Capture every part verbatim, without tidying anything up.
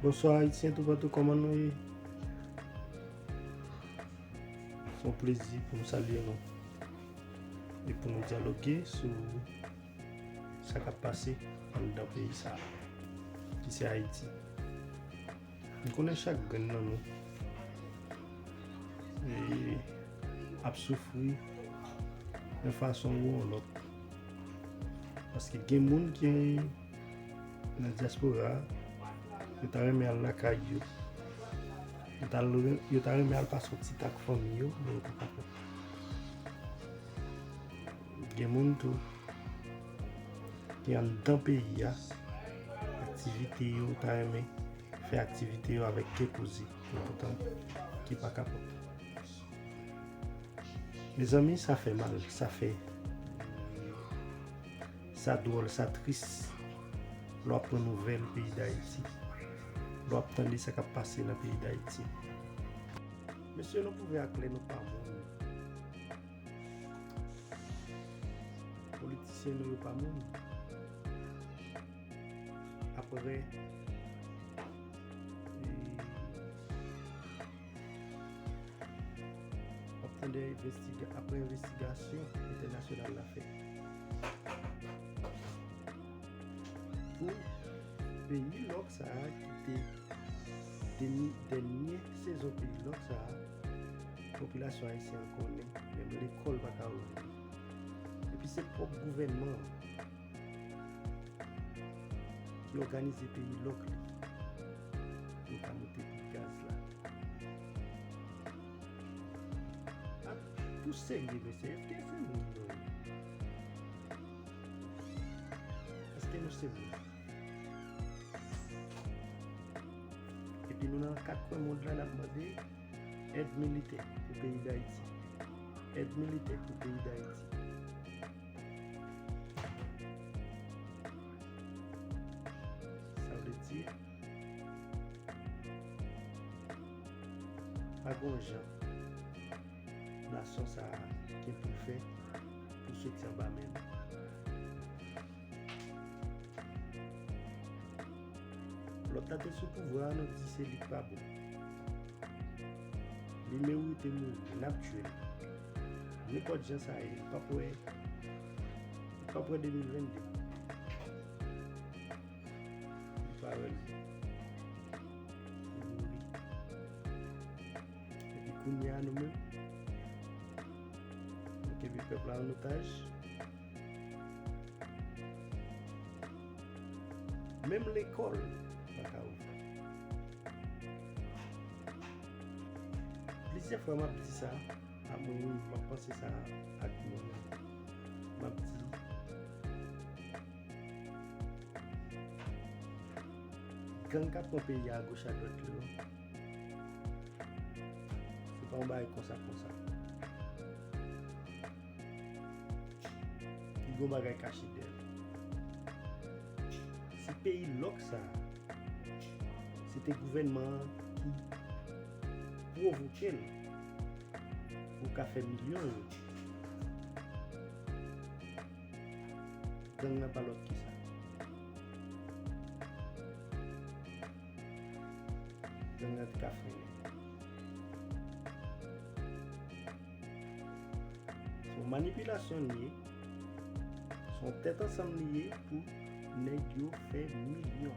Bonswa Ayisyen toupatou, kòman nou ye? Se yon plezi pou m salye nou e pou nou dyaloge sou sa k ap pase anndan peyi sa a, ki se Ayiti. M konnen chak grenn nan nou e, ap soufri yon fason ou yon lòt. Paske gen moun ki nan dyaspora a, yo ta renmen al lakay yo. Yo ta, yo ta renmen al pase yon ti tan ak fanmi yo, men yo pa kapab. Gen moun tou ki anndan peyi a, aktivite yo, ta renmen fè aktivite yo avèk kè poze, men poutan ki pa kapab. Mezanmi, sa fè mal, sa fè, sa dwòl, sa tris lè w ap pran nouvèl peyi Dayiti, lè w ap tande sa k ap pase nan peyi Dayiti. Mesye, nou pwouve aklè nou pa moun. Politisyen nou yo pa moun. Apre, e, w ap tande envestiga-, apre envestigasyon entènasyonal la fè pou peyi lòk sa a ki te dènye, dènye sezon peyi lòk sa a, popilasyon ayisyèn konnen, menm lekòl pa ka ouvri. Epi se pwòp gouvènman an ki òganize peyi lòk li pou yo ka moute pri gaz la. A, pou serye, mesye, èske se moun nou ye? Èske nou se moun? Epi nou nan kat kwen mond la, n ap mande èd militè pou peyi Dayiti. Èd militè pou peyi Dayiti. Sa vle di, pa gon jan nasyon sa a gen pou l fè pou soti anba men nou. Lòt la te sou pouvwa a, nou di se li k pa bon. Li merite mouri, n ap tchwe l. Nenpòt jan sa ye, li p ap wè, li p ap wè de mil vennde. Li pa wè l. Li mouri. Epi kounye a nou menm, nou kenbe pèp la an otaj. Menm lekòl pa ka ouvri. Plizyè fwa m ap di sa, a mwen menm, m ap panse sa ak mwen menm. M ap di, gang k ap pran peyi a agoch adwat yo, se pa yon bagay konsa konsa. Li gon bagay kache dèyè l. Si peyi lòk sa a, se te gouvènman an ki pwovoke l pou ka fè milyon yo, gang nan pa lòt ke sa. Gang nan te ka frennen. Se yon manipilasyon li ye, se yon tèt ansanm li ye pou nèg yo fè milyon.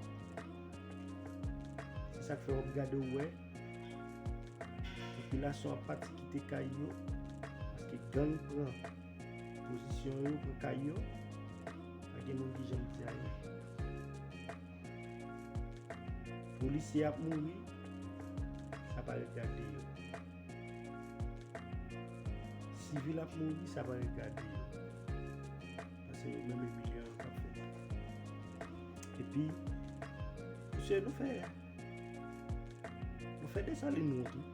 Se sa k fè w ap gade w wè popilasyon ap pati kite kay yo, paske gang pran pozisyon yo, pran kay yo, pa gen moun ki janm di anyen. Polisye ap mouri, sa pa regade yo. Sivil ap mouri, sa pa regade yo. Paske yo menm e milyon yo k ap fè. Epi, mesye, nou fè, nou fè Desalin wont wi.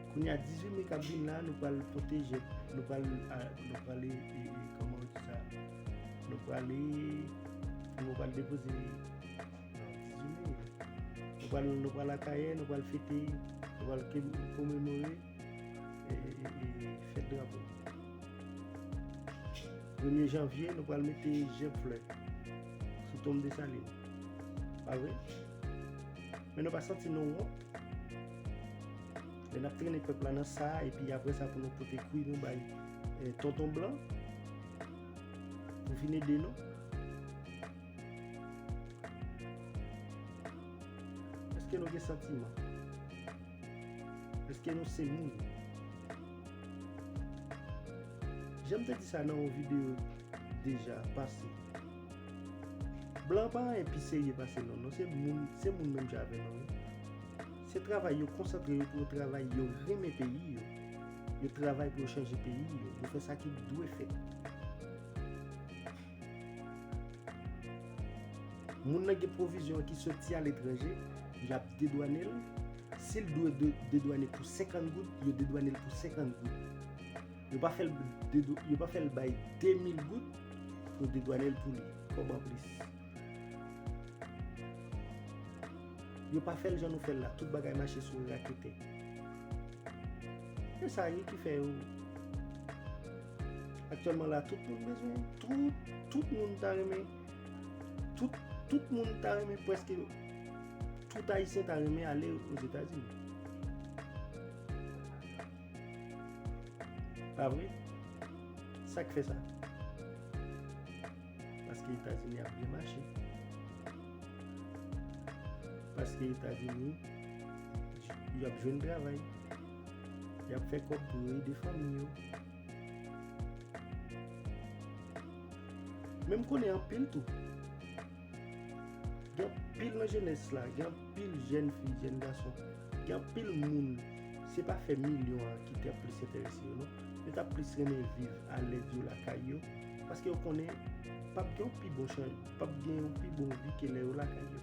Kounye a dizuit me k ap vin la, nou pral pwoteje, nou pral, a, nou pral, e, e, kòman yo di sa? Nou pral, e, nou pral depoze, non, dizuit me. Nou pral, nou pral Akayè, nou pral fete, nou pral ke-, komemore, e, e, e, fèt drapo. Premye janvye, nou pral mete jenn flè. Tom Desalin. Pa vre? Men nou pa santi nou wont lè n ap trennen pèp la nan sa a, epi apre sa pou nou pote kwi nou bay, eh, tonton blan pou vin ede nou? Èske nou gen santiman? Èske nou se moun? Jan m te di sa nan yon videyo deja pase, blan pa anyen pi serye pase nou, non. Se moun, se moun menm jan avè nou, wi. Se travay yo konsantre yo pou yo travay, yo renmen peyi yo. Yo travay pou yo chanje peyi yo. Yo fè sa ki dwe fèt. Moun nan gen pwovizyon ki soti aletranje, y ap dedwane l. Si l dwe de-, dedwane pou senkant goud, yo dedwane l pou senkant goud. Yo pa fè l dedou-, yo pa fè l bay de mil goud pou dedwane l pou li, kòb anplis. Yo pa fè l jan nou fè l la, tout bagay mache sou raketè. Se sa wi ki fè yo. Aktyèlman la, tout moun bezwen, tout, tout moun ta renmen, tout, tout moun ta renmen, prèske tout Ayisyen ta renmen ale Ozetazini. Pa vre? Sa k fè sa? Paske Etazini ap byen mache. Paske Etazini, y ap jwenn travay. Y ap fè kòb pou yo ede fanmi yo. Men m konnen anpil tou. Gen anpil nan jenès la, gen anpil jèn fi, jèn gason, gen anpil moun, se pa fè milyon an ki t ap plis enterese yo, non. Yo t ap plis renmen viv alèz yo lakay yo, paske yo konnen p ap gen yon pi bon chan-, p ap gen yon pi bon vi ke lè yo lakay yo.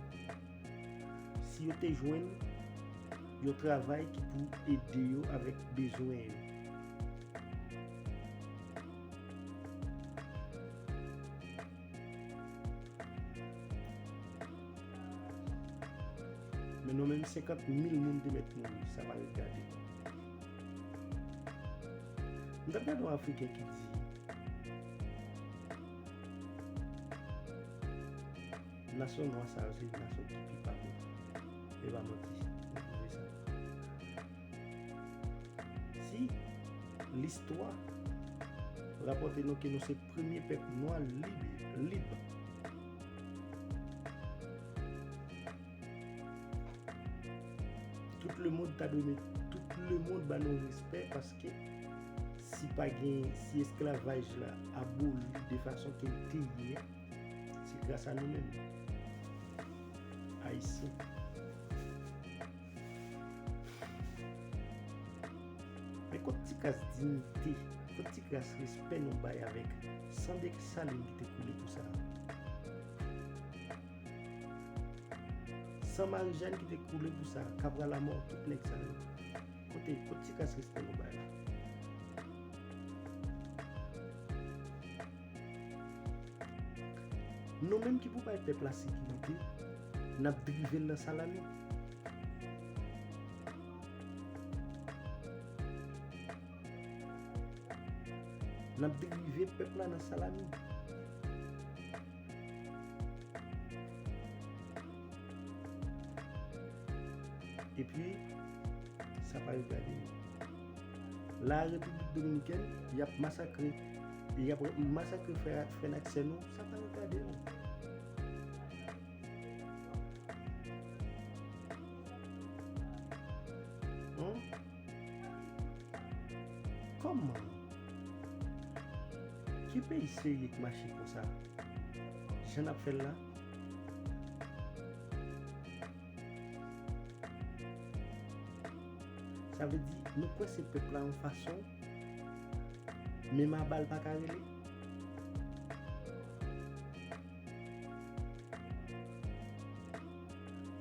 Si yo te jwenn yon travay ki pou ede yo avèk bezwen yo. Men nou menm, senkant mil moun te mèt mouri, sa pa ret gade. M t ap gade yon Afriken ki di, nasyon nwa sa yo se nasyon ki pi pa bon. E pa manti, nou pwouve sa. Si listwa rapòte nou ke nou se premye pèp nwa lib, lib, tout lemonn ta dwe met, tout lemonn ba nou respè, paske si pa gen, si esklavaj la aboli de fason ke l te ye, se gras a nou menm, Ayisyen. Men kot ti kras diyite, kot ti kras respè nou bay avèk san Desalin ki te koule pou sa? San Marijàn ki te koule pou sa, Kabral Amò, tout nèg sa yo. Kote, kot ti kras respè nou bay la? Nou menm ki pou bay pèp la sekirite, n ap drive l nan salami. N ap drive pèp la nan salami. Epi, sa pa regade yo. La, Repiblik Dominikèn, y ap masakre, y ap masakre frè, frè n ak sè nou, sa pa regade nou. Hum? Kòman? Ki peyi serye k mache konsa? Jan n ap fè l la? Sa vle di, nou kwè se pèp la yon fason, menm a bal pa ka rele.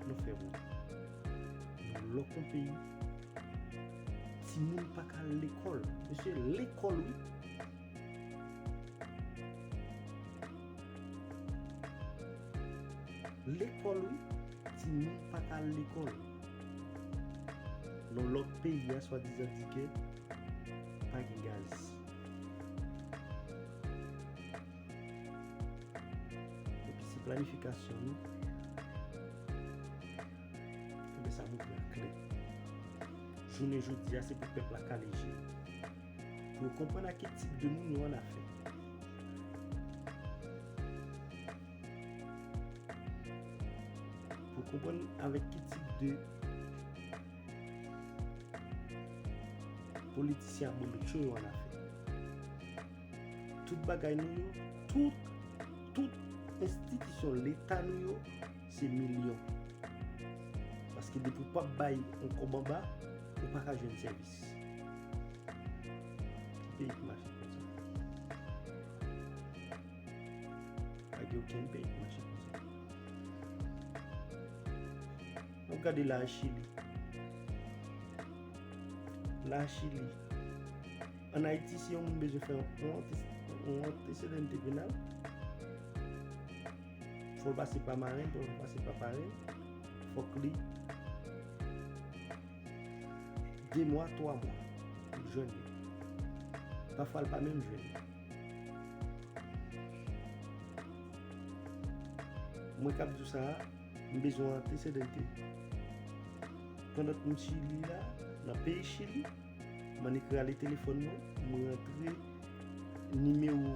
Nou fè wont. Nou lòk yon peyi. Timoun pa ka al lekòl. Mesye, lekòl, wi. Lekòl, wi. Timoun pa ka al lekòl. Nan lòt peyi a, swadizan di ke pa gen gaz. Epi se planifikasyon nou. Ebyen, sa montre a klè. Jounen jodi a, se pou pèp la kale je yo. Pou yo konprann ak ki tip de moun yo annafè. Pou yo konprann avèk ki tip de politisyen abolotcho yo annafè. Tout bagay nou yo, tout, tout enstitisyon leta nou yo, se milyon. Paske depi w p ap bay yon kòb anba, ou pa ka jwenn sèvis. Ki peyi k mache konsa? Pa gen okenn peyi k mache konsa. N ap gade Lachili. Lachili. Ann Ayiti, si yon moun bezwen fè yon antes-, yon antesedante penal, fò l pase pa maren, fò l pase pa paren, fòk li de mwa, twa mwa pou l jwenn li. Pafwa, l pa menm jwenn li. Mwen k ap di w sa a, m bezwen antesedante. Pandan m Chili la, nan peyi Chili, m annik rale telefòn mwen, m rantre nimewo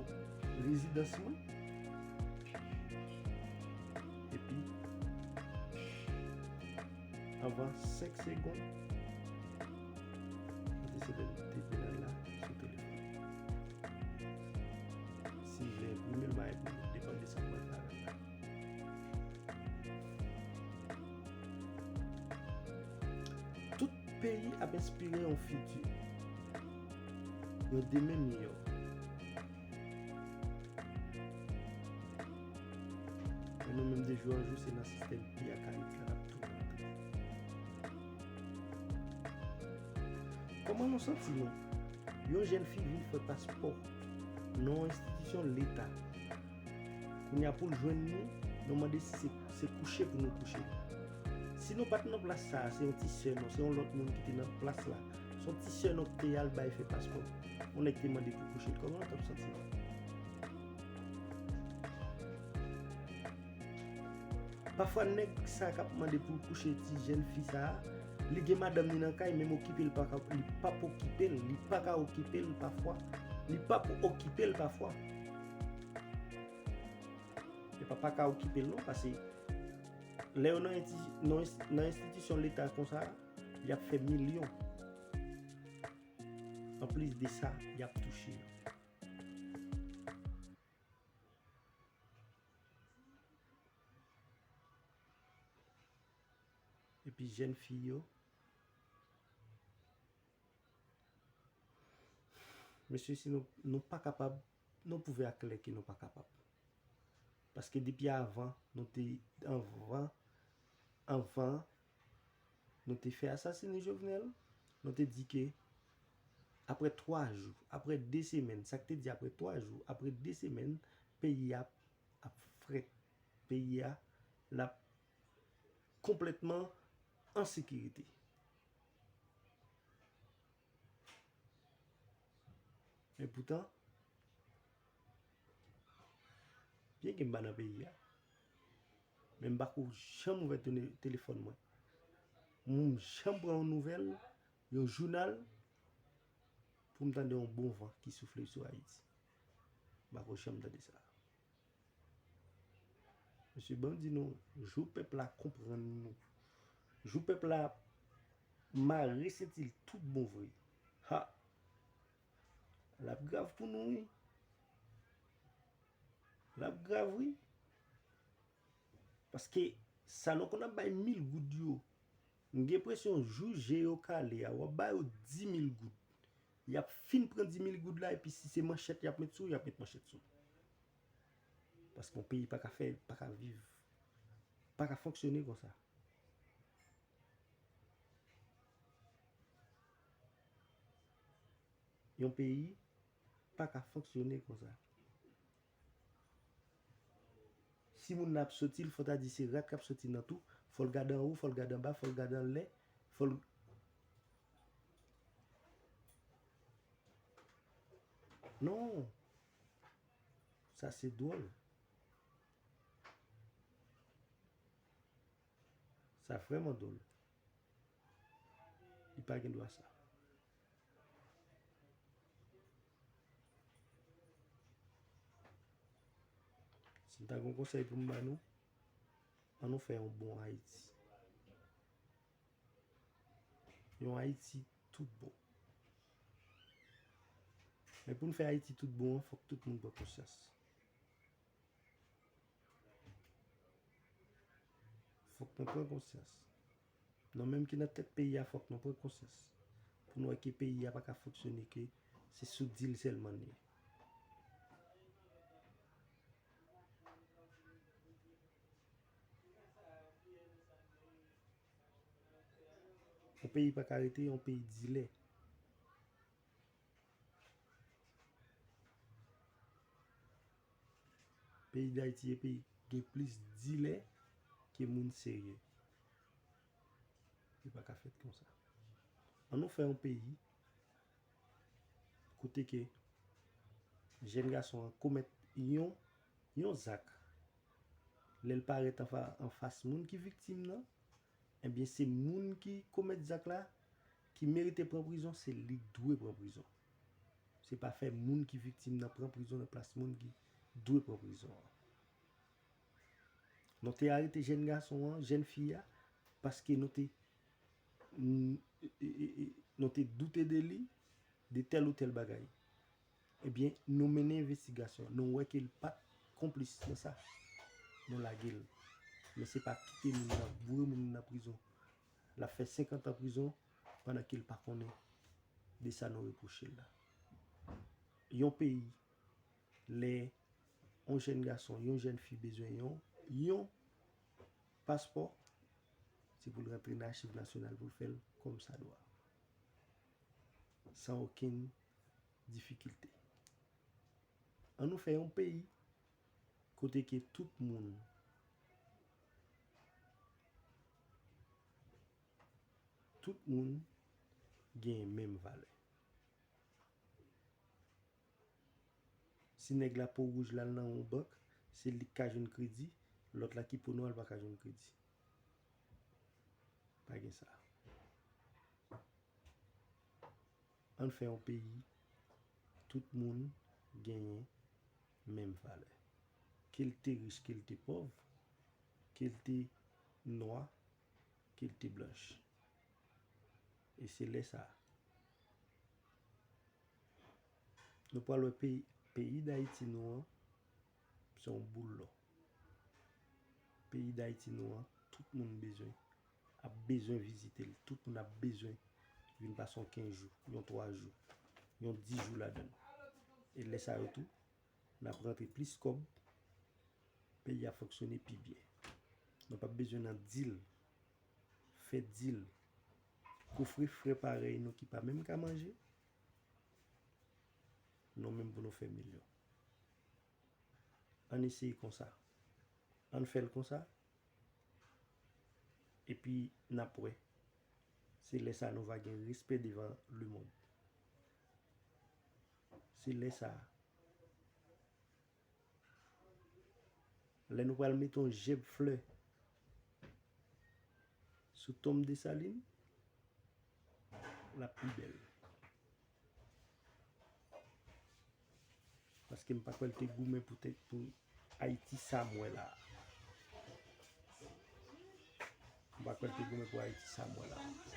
rezidans mwen. Epi, anvan senk segonn, antesedante penal la sou telefòn. Si m vle enprime l, m a enprime l, depann de sa m pral fè avè l la. Tout peyi ap enspire yon fiti, yon demen miyò. Men nou menm, de jou an jou, se nan sistèm pi akayik la n ap tounen antre. Kòman nou santi nou? Yon jèn fi vin fè paspò nan yon enstitisyon leta. Kounye a, pou l jwenn nou, nou mande si se, se kouche pou nou kouche. Si nou pa t nan plas sa a, se yon ti sè nou, se yon lòt moun ki te nan plas la. Se yon ti sè nou ki te al bay fè paspò. Yon nèg te mande pou kouche l. Kòman nou t ap santi nou? Pafwa, nèg sa k ap mande pou l kouche ti jèn fi sa a, li gen madanm li nan kay, men m okipe l, pa ka, li p ap okipe l, li pa ka okipe l pafwa, li p ap okipe l pafwa. Epa pa ka okipe l non, paske lè yo nan ensti-, nan enst-, nan enstitisyon leta konsa, y ap fè milyon. Anplis de sa, y ap touche yo. Epi jèn fi yo, mesye, si nou, nou pa kapab, nou pwouve aklè ke nou pa kapab. Paske depi avan, nou te, anvan, anvan nou te fè asasine Jovenel, nou te di ke apre twa jou, apre de semèn, sa k te di apre twa jou, apre de semèn, peyi a ap frèt, peyi a l ap konplètman an sekirite. Men poutan, byen ke m pa nan peyi a, men m pa ko janm ouvè tele-, telefòn mwen. M janm pran yon nouvèl, yon jounal, pou m tande yon bon van ki soufle sou Ayiti. M pa ko janm tande sa. Mesye, ban m di nou, jou pèp la konprann nou, jou pèp la mare senti l tout bon vre, ha! L ap grav pou nou, wi. L ap grav, wi. Paske sa nou konn ap bay mil goud yo, m gen enpresyon jou je yo kale a, w ap ba yo dis mil goud. Y ap fin pran dis mil goud la, epi si se manchèt y ap met sou, y ap met manchèt sou. Paske yon peyi pa ka fè, pa ka viv, pa ka fonksyone konsa. Yon peyi pa ka fonksyone konsa. Si moun nan ap soti, l fò ta di se rat k ap soti nan tou, fò l gade anwo, fò l gade anba, fò l gade anlè, fò l... Non. Sa se dwòl. Sa vrèman dwòl. Li pa gen dwa sa. Si m ta gen yon konsèy pou m ba nou, ann nou fè yon bon Ayiti. Yon Ayiti tout bon. Men pou n fè Ayiti tout bon an, fòk tout moun pran konsyans. Fòk nou pran konsyans. Nou menm ki nan tèt peyi a, fòk nou pran konsyans. Pou nou wè ke peyi a pa ka fonksyone ke se sou dil sèlman li ye. Yon peyi pa ka rete yon peyi dilè. Peyi Dayiti e peyi gen plis dilè ke moun serye. Li pa ka fèt konsa. Ann nou fè yon peyi kote ke jèn gason an komèt yon, yon zak. Lè l parèt anfa-, anfas moun ki viktim nan, ebyen, se moun ki komèt zak la, ki merite pran prizon, se li k dwe pran prizon. Se pa fè moun ki viktim nan pran prizon nan plas moun ki dwe pran prizon an. Nou te arete jèn gason an, jèn fi a, paske nou te, n-, e, e, e, nou te doute de li, de tèl ou tèl bagay. Ebyen, nou mennen envestigasyon. Nou wè ke l pa t konplis nan sa. Nou lage l. Men se pa kite moun nan, boure moun nan prizon. L ap fè senkant an prizon pandan ke l pa konnen de sa nou repwoche l la. Yon peyi, lè yon jèn gason, yon jèn fi bezwen yon, yon paspò, se pou l rantre nan Achiv Nasyonal pou l fè l kòmsadwa. San okenn difikilte. Ann nou fè yon peyi kote ke tout moun, tout moun genyen menm valè. Si nèg la po wouj la, l nan yon bank, se li k ka jwenn kredi, lòt la ki po nwa, l pa ka jwenn kredi. Pa gen sa. Ann fè yon peyi, tout moun genyen menm valè. Ke l te rich, ke l te pòv, ke l te nwa, ke l te blanch. E se lè sa a, nou pral wè peyi, peyi Dayiti nou an, se yon boul lò. Peyi Dayiti nou an, tout moun bezwen, ap bezwen vizite l. Tout moun ap bezwen vin pase yon kenz jou, yon twa jou, yon dis jou ladan l. E lè sa yo tou, n ap rantre plis kòb, peyi a fonksyone pi byen. Nou p ap bezwen nan dil, fè dil, koufre frè parèy nou ki pa menm ka manje. Nou menm pou nou fè milyon. Ann eseye konsa. Ann fè l konsa. Epi n ap wè. Se lè sa a nou va gen respè devan lemonn. Se lè sa a. Lè nou pral mete yon jèb flè sou tonm Desalin, l ap pi bèl. Paske m pa kwè l te goumen pou tèt, pou Ayiti sa m wè la a. M pa kwè l te goumen pou Ayiti sa m wè la a.